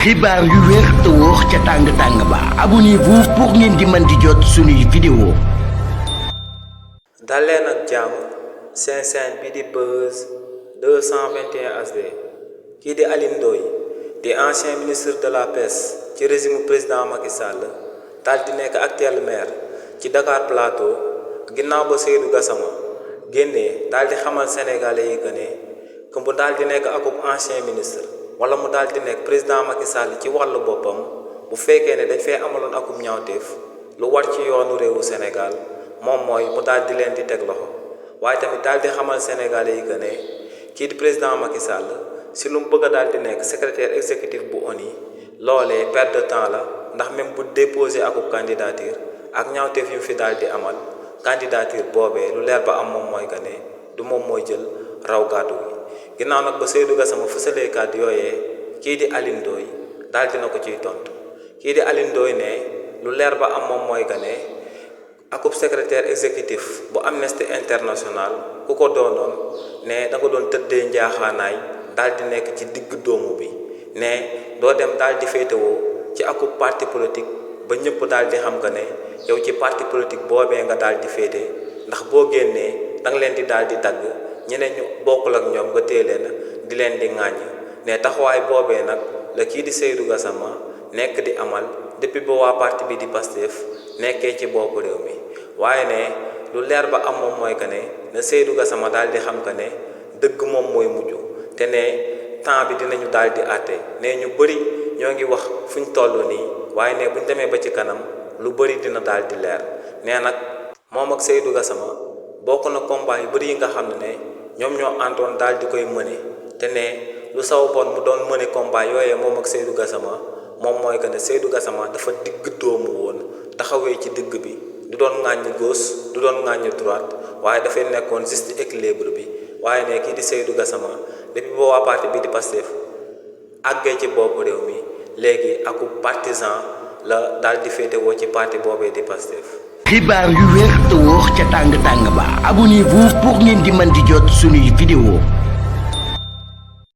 xibaar yu wér te wóor ca tàng ba abonnez-vous pour ngeen di mën di jot suñuy vidéo. daleen ak jàmm seen chaîne bi di Buzz 221 HD kii di Alioune Ndoye di ancien ministre de la pêche ci régime président Macky Sall daal di nekk actuel maire ci Dakar Plateau ginnaaw ba Seydou Gassama génnee daal di xamal sénégalais yi que ne mu daal di nekk akub ancien ministre wala mu daal di nekk président Macky Sall ci wàllu boppam bu fekkee ne dañ fee amaloon akub ñaawteef lu war ci yoonu réewu Sénégal moom mooy mu daal di leen di teg loxo waaye tamit daal di xamal sénégalais yi que ne kii di président Macky Sall si lu mu bëgg a daal di nekk secrétaire exécutif bu ONU loolee perte de temps la ndax même bu déposé akub candidature ak ñaawteef yu fi daal di amal candidature boobee lu leer ba am moom mooy que ne du moom mooy jël raw gàddu gi ginnaaw nag ba Seydou Gassama fësalee kàddu yooyee kii di Alioune Ndoye daal dina ko ciy tontu kii di Alioune Ndoye ne lu leer ba am moom mooy que ne akub secrétaire exécutif bu Amnesty International ku ko doonoon ne da nga doon tëddee njaaxaanaay daal di nekk ci digg doomu bi ne doo dem daal di féetewoo ci akub parti politique ba ñëpp daal di xam que ne yow ci parti politique boobee nga daal di féete ndax boo génnee da nga leen di daal di tagg ñeneen ñu bokkul ak ñoom nga téye leen di leen di ŋàññ ne taxawaay boobee nag la kii di Seydou Gassama nekk di amal depuis ba waa parti bi di Pastef nekkee ci boppu réew mi waaye ne lu leer ba am moom mooy que ne Seydou Gassama daal di xam que ne dëgg moom mooy mujj te ne temps bi dinañu daal di àtte ne ñu bëri ñoo ngi wax fuñ toll nii waaye ne buñ demee ba ci kanam lu bëri dina daal di leer nee nag moom ak Seydou Gassama bokk na combat yu bëri yi nga xam ne ñoom ñoo àndoon daal di koy mëne te ne lu sababoon mu doon mëne combat yooyee moom ak Seydou Gassama moom mooy que ne Seydou Gassama dafa digg doomu woon taxawee ci digg bi du doon ŋàññi gauche du doon ŋàññi droite waaye dafay nekkoon juste équilibre bi waaye ne kii di Seydou Gassama depuis ba waa parti bi di Pastef àggee ci boppu réew mi léegi aku partisan la daal di féetewoo ci parti boobee di Pastef. xibaar yu wér te wóor ca tàng ba abonnez-vous pour ngeen di mën di jot suñuy vidéo.